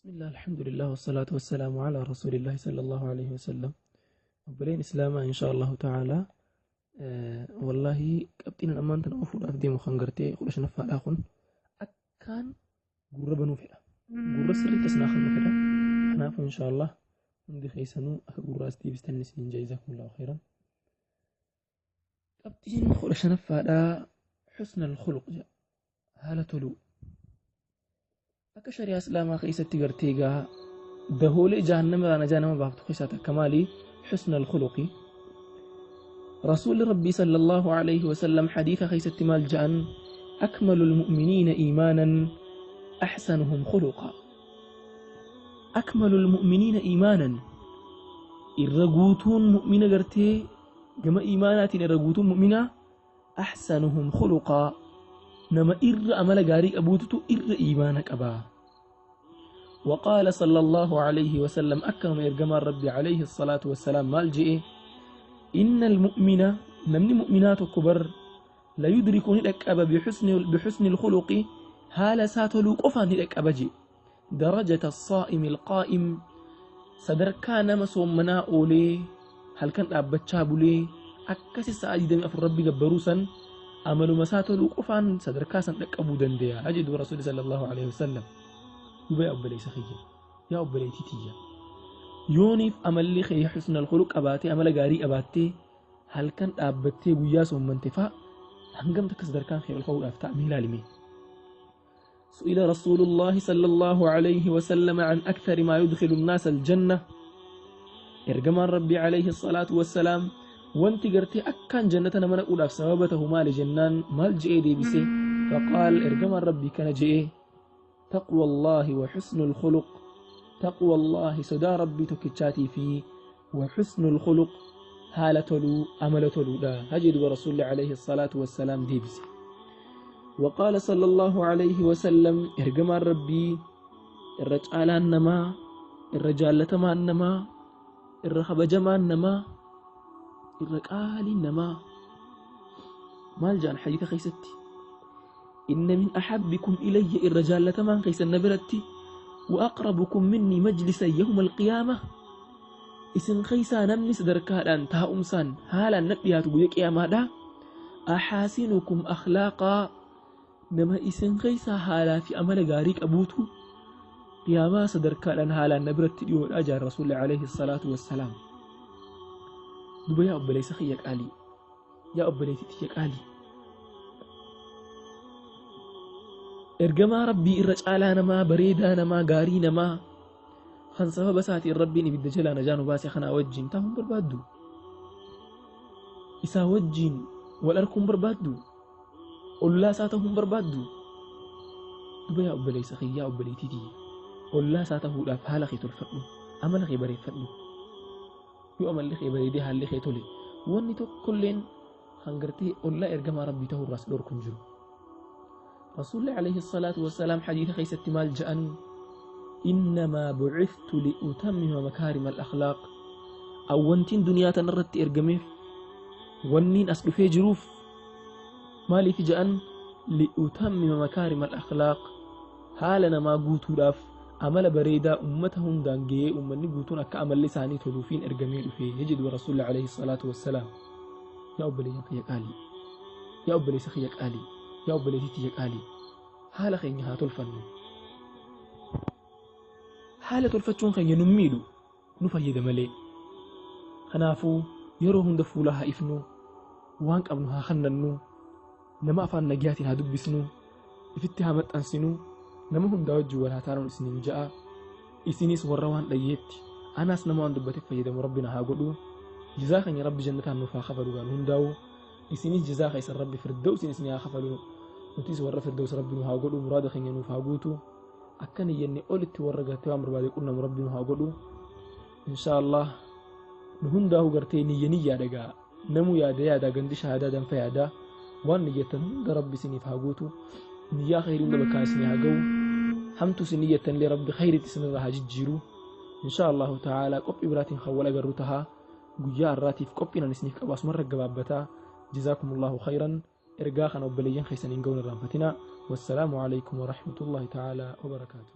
Bismillah, alhamdulillah, wassalatu wassalamu ala rasulillahi sallallahu alayhi wasallam. Obboleen Islaamaa, insha Allahu ta'ala, wallahi qabxiin ammaan tana ofuudhaaf deemu kan gartee 15ffaadhaa kun akkaan gurra banuu fedha. Gurra sirriitti as naa kennuu fedha. Kanaafuu insha Allah hundi keessanuu akka gurra as deebistan isiniin jaa, jazakumullahu khairan. Qabxiin 15ffaadhaa husna al-khuluq jedha. Haala toluu. Akka shari'aa Islaamaa keessatti gartee egaa dahoolee jahannama irraa najaa nama baaftu keessaa takka maali? Husna al-khuluqi. Rasuulli Rabbii sallallahu alayhi wa sallam hadiisa keessatti maal ja'an? Akmalu al-mu'miniina iimaanan ahsanuhum khuluqa. Akmalu al-mu'miniina iimaanan, irra guutuun mu'mina gartee gama iimaanaatiin irra guutuun mu'minaa, ahsanuhum khuluqaa, nama irra amala gaarii qabuututu irra iimaana qaba. وقال صلى الله عليه وسلم، أكرم إرجمان ربي عليه الصلاة والسلام مال جئ: إن المؤمن، نمني مؤمنات كبر، لا يدرك ندك أبا بحسن الخلق، هال ساتلو قفا ندك أبا جئ، درجة الصائم القائم، sadarkaa nama soommanaa oolee halkan dhaabbachaa bulee akkasi sa'a 24 rabbi gabbaruu san, amaluma isaa toluu qofaan sadarkaa san dhaqqabuu danda'a jedhu Rasuulli sallallahu alaihi wasallam. Duba yaa obboleessa kiyya, yaa obboleettii tiyya, yooniif amalli kee husnal khuluq qabaatee, amala gaarii qabaattee, halkan dhaabbattee guyyaa soommante fa'a, hangam takka sadarkaan kee ol ka'uudhaaf ta'a mee ilaalime. سئل رسول الله صلى الله عليه وسلم عن أكثر ما يدخل الناس الجنة. إرجمان ربي عليه الصلاة والسلام wanti gartee akkaan jannata nama naquudhaaf sababa tahu maali jennaan maal je'ee deebise? فقال، ergamaan Rabbii kana je'e: تقوى الله وحسن الخلق. تقوى الله، sodaa Rabbii tokkichaatii fi وحسن الخلق، haala toluu, amala toluudha hajedhu Rasuulli عليه الصلاة والسلام deebise. وقال صلى الله عليه وسلم، ergamaan Rabbii irra caalaan namaa, irra jaallatamaan namaa, irra kabajamaan namaa, irra qaaliin namaa maal jedhan hadiisa keessatti? إن من أحبكم إلي، irra jaallatamaan keessan na biratti، وأقربكم مني مجلسا يوم القيامة، isin keessaa namni sadarkaadhaan taa'umsaan haalaan na dhiyaatu guyyaa qiyaamaadha، أحاسنكم أخلاقا، nama isin keessaa haalaa fi amala gaarii qabuutu qiyaamaa sadarkaadhaan haalaan na biratti dhiyoodha jaan Rasuulli عليه الصلاة والسلام. Duba yaa obboleessa kiyya qaalii, yaa obboleettii tiyya qaalii, ergamaa Rabbii irra caalaa namaa, bareedaa namaa, gaarii namaa kan sababa isaatiin Rabbiin ibidda jalaa najaa nu baase kanaa wajjin taa'uun barbaaddu? Isaa wajjin wal arguun barbaaddu? Ollaa isaa ta'uun barbaaddu? Duba yaa obboleessa kiyya, yaa obboleettii tiyya, ollaa isaa ta'uudhaaf haala kee tolfadhu, amala kee bareeffadhu. Yoo amalli kee bareedee haalli kee tole, wanni tokkolleen hangartee ollaa ergamaa Rabbii ta'uu irraas dhorku hin jiru. Rasuulli عليه الصلاة والسلام hadiisa keessatti maal ja'an? إنما بعثت لأتمم مكارم الأخلاق. Awwantiin duniyaa tanarratti ergameef, wanniin as dhufee jiruuf maaliif ja'an? لأتمم مكارم الأخلاق، haala namaa guutuudhaaf, amala bareedaa ummata hundaan gahee ummanni guutuun akka amalli isaanii toluufiin ergamee dhufe jedhu Rasuulli عليه الصلاة والسلام. Yaa obboleeyyan kiyya qaalii, yaa obboleessa kiyya qaalii, yaa obboleettii tiyya qaalii, haala keenya haa tolfannu. Haala tolfachuun keenya nu miidhu, nu fayyada malee. Kanaafuu yeroo hunda fuula haa ifnu, waan qabnu haa kennannu, nama afaan nagiyaatiin haa dubbisnu, ifitti haa maxxansinu, nama hundaa wajjin wal haa taanuun isiniin ja'a. Isinis warra waan dhayyeetti anaas nama waan dubbateef fayyadamu Rabbi na haa godhu. Jizaa keenya Rabbi jannataan nuuf haa kafalu gaan hundaa'u. Isinis jizaa keessan Rabbi firdawsiin isin haa kafalu. Nutis warra firdaws Rabbi nu haa godhu, muraada keenya nuuf haa guutu. Akka niyyanne olitti warra gartee waan barbaade qunnamu Rabbi nu haa godhu. Insha Allah nu hundaa'u gartee niyya niyyaa dhagaa. Namu yaada yaada, gandi shahaadaa danfa yaada. Waan niyyattan hunda Rabbi isiniif haa guutu. Niyyaa khayrii hunda bakkaan isinii haa ga'u. Hamtu isin niyyattan illee Rabbi khayriitti isinirraa haa jijjiiru. Insha Allahu ta'ala qophii biraatiin kan wal agarru tahaa. Guyyaa har'aatiif qophiin ani isiniif qabu asumarra gabaabbataa. جزاكم الله خيرا. Ergaa kana obboleeyyan keessaniin ga'uun irraanfatina. والسلام عليكم ورحمة الله تعالى وبركاته.